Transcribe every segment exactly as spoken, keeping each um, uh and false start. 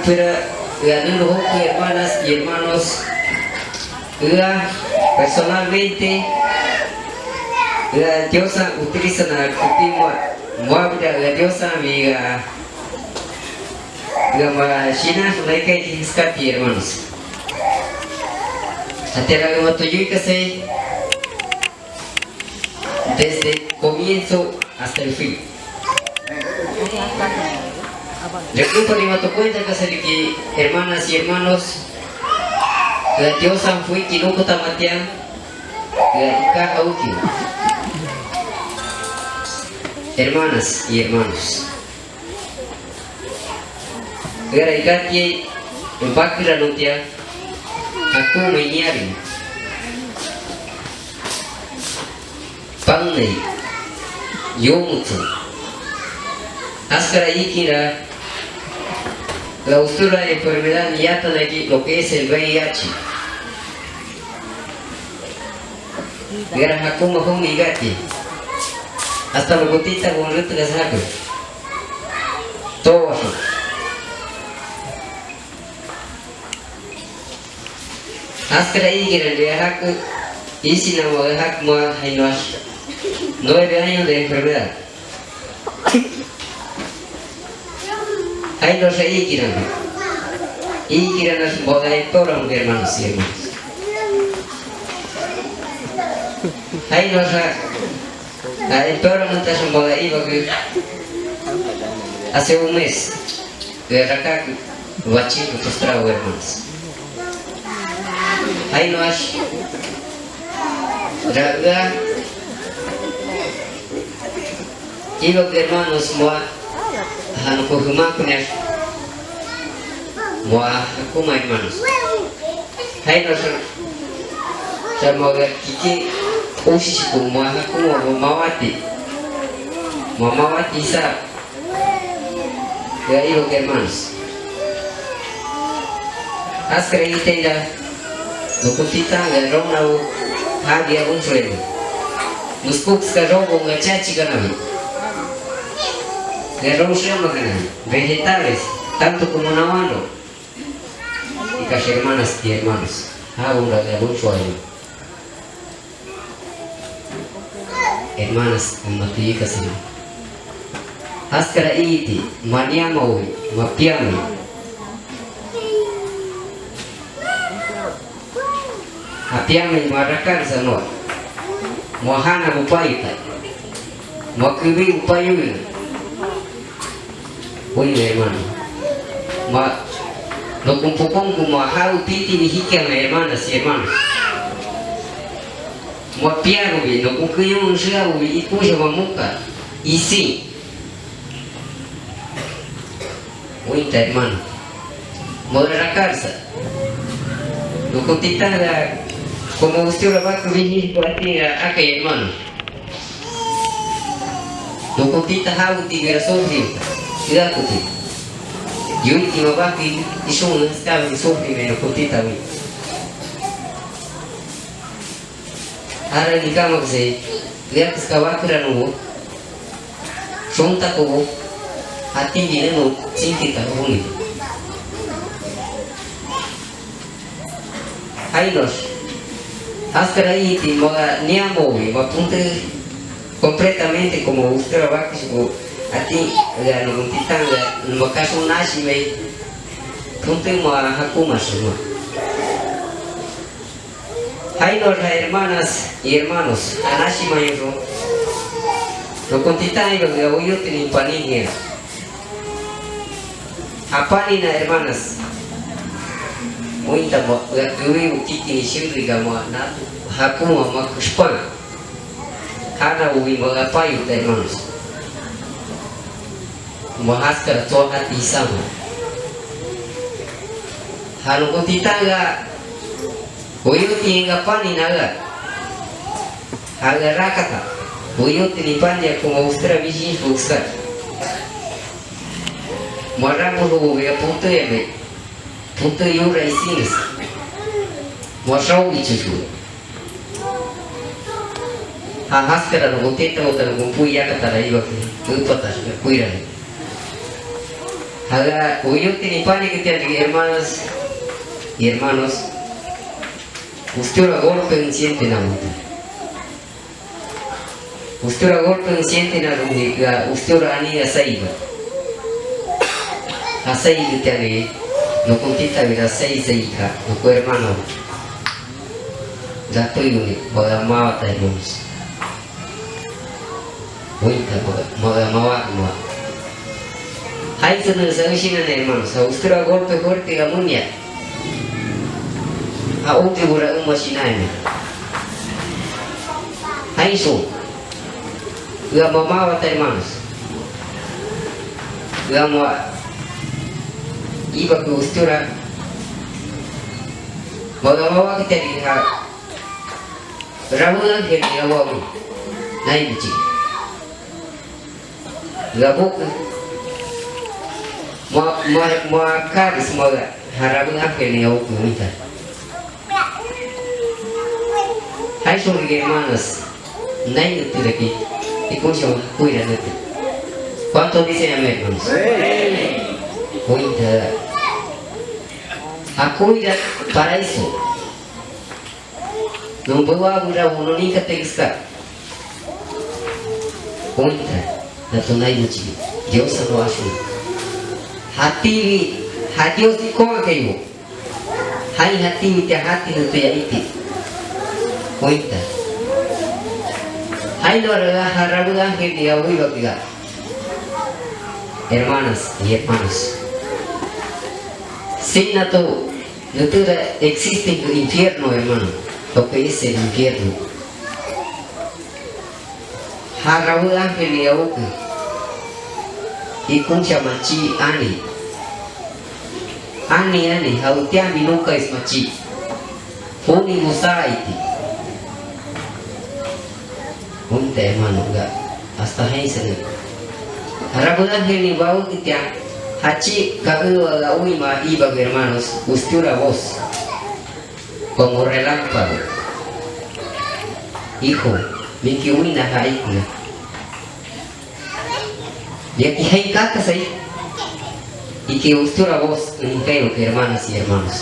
Pero ea neno joke, hermanas y hermanos, ea personalmente ea Diosan utilizana kopí moa, moabira ea Diosanbi ea, ea moa shinanxona ikai jaskati, hermanos. Jatianra ea mato yoikasai, desde comienzo hasta el fin. Rekenpari mato cuentakasai riki, hermanas y hermanos, ea Diosan joiki nokotamatian, ea iká jawéki. Hermanas y hermanos, eara ikátiai en bakeranontia, jakonmai niarin. Paonnai, yomotso. Jaskara ikinra, la ustura enfermedad yatana iki, lo que es el V I H. Eara jakonma joni ikáti. Hasta nokon titabaon retekasa jake. Toboaxon. Jaskara ikira ea jake, isinama ea jake moa jainoax nueve años de enfermedad. Jainoaxa ikirana. Ikiranax moa empeoranke, hermanos y hermanas. Jainoaxa ja empeorantaxa moa ibake hace un mes. Ea rakáke bachinko frustrado, hermanos. Jainoax ra ea ibake, hermanos, moa ja nokon jemankoniax moa jakonma, hermanos. Jainoax ja moa kikin koshishoko moa jakonma moa mawáti. Moa mawáti jisá. Ea iboke, hermanos. Jaskara iitaira, nokon titan ea raonabo, jabi abonxoyabo. Meskokska raonbaonka chachikanabi. Ea raon xeamakanabi. Vegetales, tanto como nawanro. Ikax hermanas y hermanos, jabonra ea bochoayo. Hermanas, en mato yoikasai. Jaskara iiti, maniamawi, mapiami. Japiami moa rakansa noa. Moa janabo paita. Moa kebibo payoina. Oinwe, hermano. Moa nokon pokonko moa jao titibi jikianwe, hermanas y hermanos. Moa piarobi, nokon keyon xeabobi ikonshaman moka, isin. Ointa, hermano. Moa rakarsa. Nokon titanra, como usted la va a cubrir, akai, hermano. Nokon tita jabotibira sufriota, eakoti. Yoiti mabake ixon neskábi sufrime nokon titabi. Jara nikamakasai, eakeska bakeranon, xontakobo, jatíbi neno tsinkita joni. Jainoax, jaskara iiti moa niamobi, moa ponte completamente como usted bakeshoko, atin ea nokon titan ea moa kaxon nashimai, ponte moa jakonmaxon moa. Jainoax ja hermanas y hermanos, ja nashimainxon, nokon titan ibabi ea oyotinin panin jia. Ja panina hermanas, ointamo ea kewébo kikin shinrika moa nato jakonma moa kexpan. Janabobi moa ea payota hermanos. Moa jaskara tsoa jati jisanbo. Ja nokon titan ea Joyoti enga panina ea, ja ea rakata, joyoti nipania como usted bishixon osar. Moa ramoxonbobia pontéyamai, ponté yora isinres, moa xaobichosbo. Ja jaskara nokon teta betan nokon poi yakatara ibake, epatax ea koirani. Jawea weyótinin paniketian riki, hermanas y hermanos, westíora golpe en siente na muita. Westíora golpe en siente na riki, ea westíora aní asaiba. Asaiketian riki, nokon titavira asai saika, nokon hermano. Rato yoni, baya mawata hermanos. Ointa, moa, moa, moa. Jaisonesa en shinanai, hermanos, ja westíora golpe fuerte ea menia. Ja onribora en moa shinanai. Jainxon, ea moa mawata, hermanos. Ea moa ibake westíora. Moa mawaketian riki ja Rabé ángel ea wawe, nai bichi. Ea boke, moa, moa, moa kares moa ja rabé ángel ea boke ointa. Jaixon riki, hermanas, nai nete riki, ikonshaman jakonhira nete. ¿Cuántos dicen amén, hermanos? Ointa, jakonhira paraíso. Non bewá berabo non ninkati keská. Ointa, nato nai mochiki, Diossen noa axon. Jatíbi, ja Dios ikonhakaibo. Jain jatíbitian jati netoya iti. Ointa. Jainoara ja rabé ángel ea oibakea. Hermanas y hermanos. Sin nato Netéra existe infierno, hermano. Lo que es el infierno. Ja rabé ángel ea boke. Ikonshaman chii ani. Ani, ani, jawetianbi nuncaisma chii. Jonibo saa iti. Ointa hermano, ea hasta jain senenke. Ja rabé ángelnin baóketian, ja chii kaéwa ea oinmaa iibake hermanos, westíora voz, como relámpago. Hijo, miki oinna ja ikina. Iaki jain kakasai, iki westíora voz en kairoke hermanas y hermanos.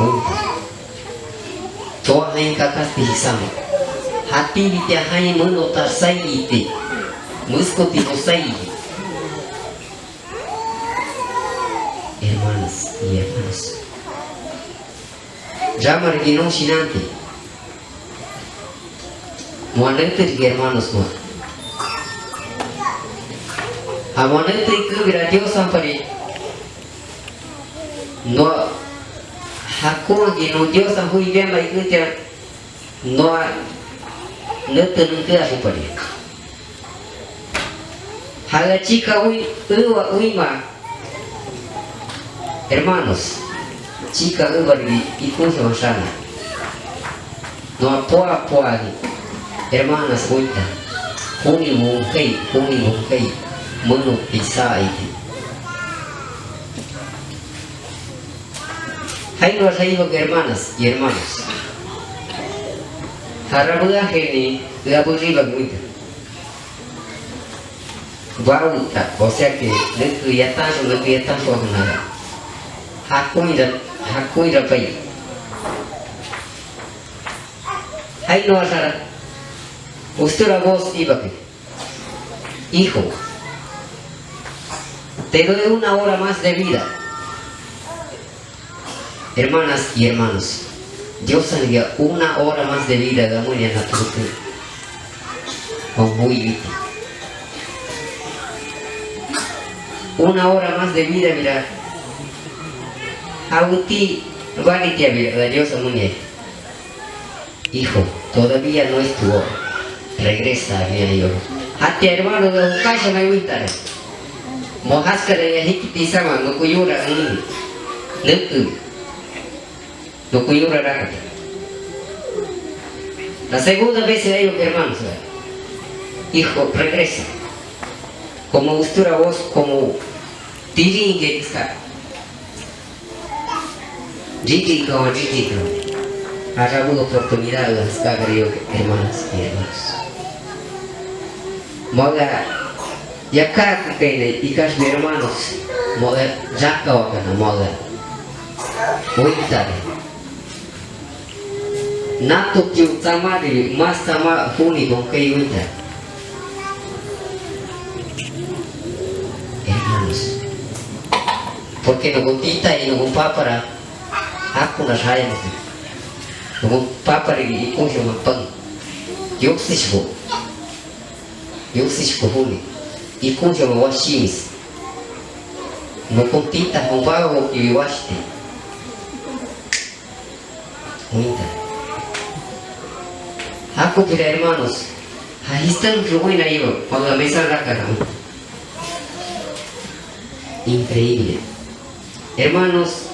Ointa. Tsoa jain kakasti jisáma. Jatíbitian jain menotax sai iti. Meskoti bosai iki. Hermanas y hermanos. Rama riki non shinanti. Moa nete riki hermanos moa. Ja moa nete ikenbira Diosampari. Noa jakonhakin non Diosan joi biama iketian, noa nete nenkéaxonpari. Ja ea chika oi-, ewa oinmaa, hermanos, chika ewa riki ikonshaman xana. Noa poa poa hermanas ointa, jonibo jokai, jonibo jokai, meno pisá iki. Jainoax jaiboke hermanas y hermanos. Ja rabé ángelnin ea beribake ointa. Baota, o sea que neke yatanxon, neke yatanxon akonara. Jakonhira, jakonhira pai. Jainoaxara, westíora voz iibake. Hijo, te doy una hora más de vida. Hermanas y hermanos, Diosan ea una hora más de vida ea menia nato joi biti. Una hora más de vida bira, jaweti banitianbira ea Diosan menia. Hijo, todavía no es tu hora. Regresa a mí, ayo. Jatian hermano, ea jokashamai ointara. Moa jaskara ea jikiti jisáma, nokon yora en neke, nokon yora rakata. La segunda vez le digo, hermanos, hijo, regresa. Como westíora voz, como tirinke keská. Ririkawa, ririkawa. Ja rabé oportunidad ea jaskákana yoke, hermanas y hermanos. Moa ea Yakákekainai ikaxbi hermanos, moa rakawakana moa ointari. Natotio tsamaribi mas tsamá joni bonkái ointari. Hermanos, porque nokon tita y nokon papara jakonax jayamake. Nokon papa riki ikonshaman pan. Yoksishbo. Yoksishko joni, ikonshaman washimis. Nokon tita jaon baboki washti. Ointa. Jakopira hermanos, ja jistan oinna iba, moa mesan rakana. Increíble. Hermanos,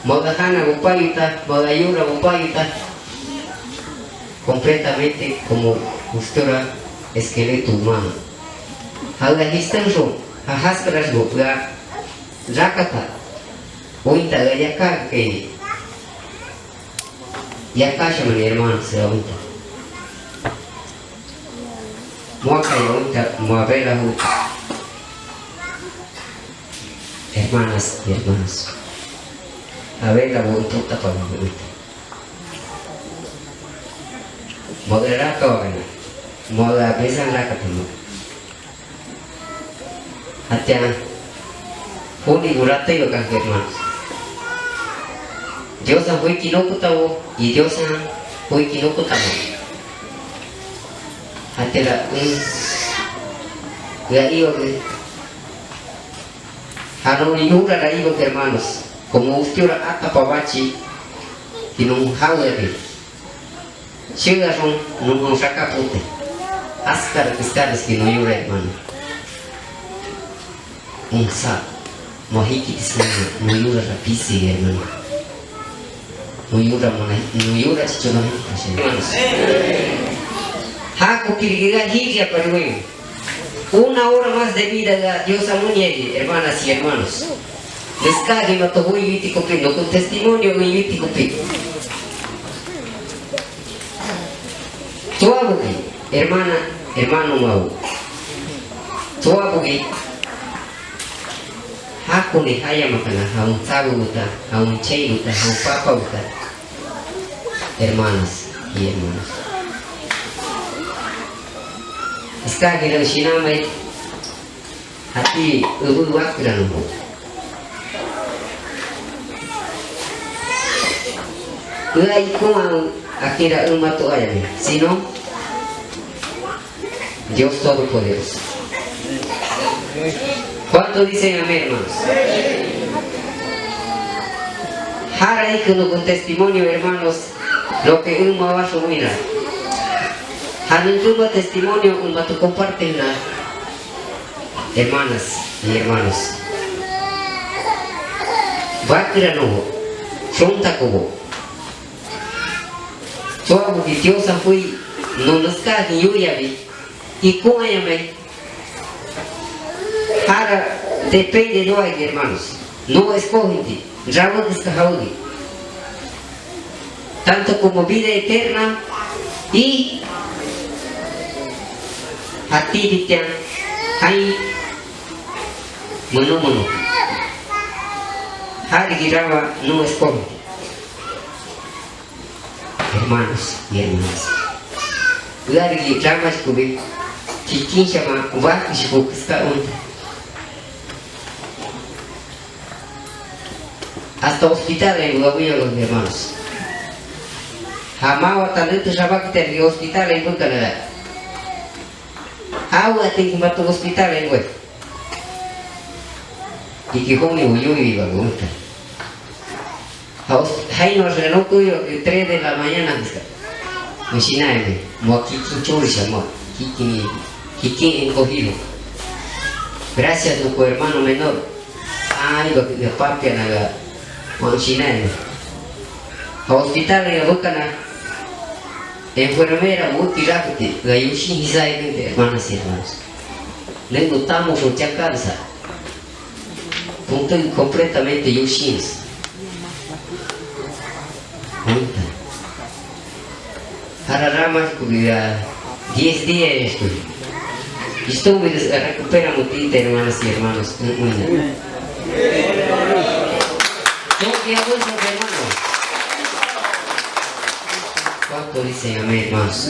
moa janabo payota, moa yorabo payota, completamente como westíora esqueleto humano. Ja ea jistenxon, ja jaskaraxbo ea rakata, ointa ea yakákekaini. Yakashamani hermanos ea ointa. Moakai ointa moa vela joi. Hermanas y hermanos, a velabo ipotapanon ointa. Moa rakawakana, moa mesan rakatama. Jatian jonibo rateibakanke, hermanos. Diossen joiki nokotabo, y Diossen joiki nokotabo. Jatianra en ea ibake, ja non yorara ibake, hermanos, como westíora atapa bachi, y non jaweakin. Cheaxon non jaon xaká pote. Jaskara keskáreski non yora, hermano. Onsá, moa jikiti senena, non yorara pisi, hermano. Non yora mona, non yora chichona jikiti, hermanos. Jakoki riki ea jiriapa riboi. Una hora más de vida ea Diossa meniai, hermanas y hermanos. Neskáakin mato joi yoiti kopí, nokon testimonio en yoiti kopí. Tsoaboki, hermana, hermano mao. Tsoaboki jakoni jayamakana, jawen tsabe betan, jawen chai betan, jawen papa betan. Hermanas y hermanos. Jaskáakinra shinanmai, jatíbi ebé bakeranon. Ea ikonhawe akinra en mato ayamai, sino Dios Todopoderoso. ¿Cuánto dicen amén, hermanos? Jara ike nokon testimonio, hermanos, lo que en moa baxon oinna. Ja nenkenma testimonio en mato compartena, hermanas y hermanos. Bakeranon, xontakobo. Tsoaboki Diossen joi non neskáakin yoiabi, ikonhayamai, jara depende noa iki, hermanos. Non escogenti, rabé keska jawéki. Tanto como vida eterna y jatíbitian jain menon menoke. Ja riki rama non escogenti. Hermanos y hermanas, ea riki ramashkobi, kikinshaman bakeshoko keska onti. Hasta hospitalainbo abuyaba, hermanos. Ja mawata nete xabaketian riki hospitalain bekanara. Jaweatinki mato hospitalainboai. Iki jonibo yoiiba bonita. Jaos-, jainoax ea nokoi tres de la mañana keska. En shinanyamai, moa kikin chorisha moa, kikin, kikin encogido. Gracias nokon hermano menor. Aiba ea papiana ea, moa shinanyamai. Ja hospital ea bekana, enfermera weti raketi, ea yoshin jisá ikenti, hermanas y hermanos. Neno tamoxon chakansa. Ponte completamente yoshinsa. Ointa. Jara ramashkobia diez días yashkori. Ishtonbires ea recupera mutita, hermanas y hermanos, en oinna. Tsokia buenos, hermano. ¿Cuánto dicen amén, hermanos?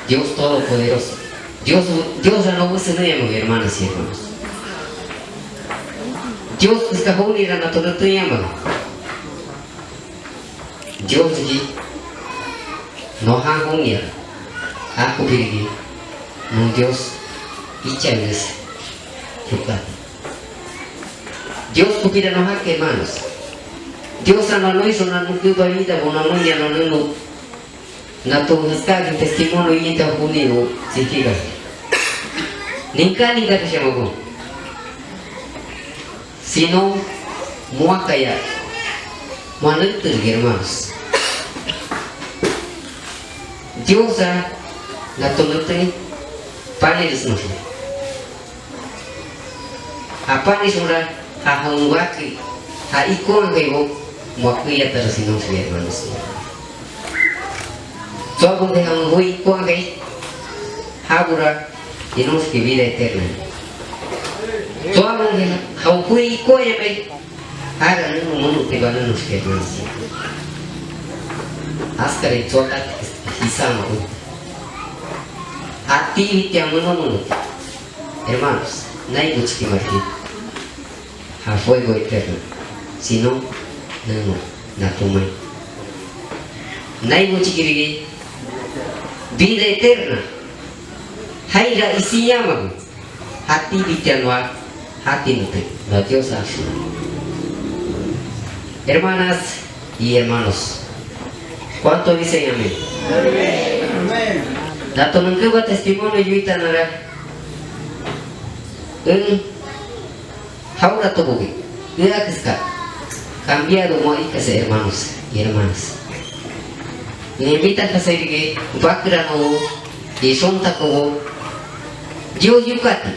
Dios Todopoderoso. Dios, Dios ya no usa neyamake, hermanas y hermanos. Dios keska jonira nato neten yamake. Dios riki, noa jan jonia, jakopiriki non Dios ichaires yokati. Dios kopira noa jake, hermanos. Dios noa noixona non keba vidabo noa noia non neno, nato jaskáakin testimonio iita jonibo tsikíkasi. Ninká ninkákeshamakon. Sino moakaya moa nete riki, hermanos. Diossa nato neten paniresnoxon. Ja panixonra ja jawen bake, ja ikonhakaibo moa keyatares inoxiki, hermanos. Tsoabaonki jawen joi ikonhakai, jabora inoxiki vida eterna. Tsoabaonki jawen joi ikonhayamai, jara neno menotiba nenoxiki, hermanos. Jaskara tsoa kati jisáma oti. Jatíbitian meno menoti. Hermanos, naibochikima riki ja fuego eterno, sino neno nato mai. Naibochiki riki vida eterna. Jaira isin yamake, jatíbitian noa jati nete, noa Dios axona. Hermanas y hermanos, ¿cuánto dicen amén? Amén. Nato nenkéba testimonio yoitanara, en jaweratoboki ea keska cambiado moa ikasai, hermanos y hermanas. En invitakasai riki bakeranobo, ixontakobo, Dios yokati.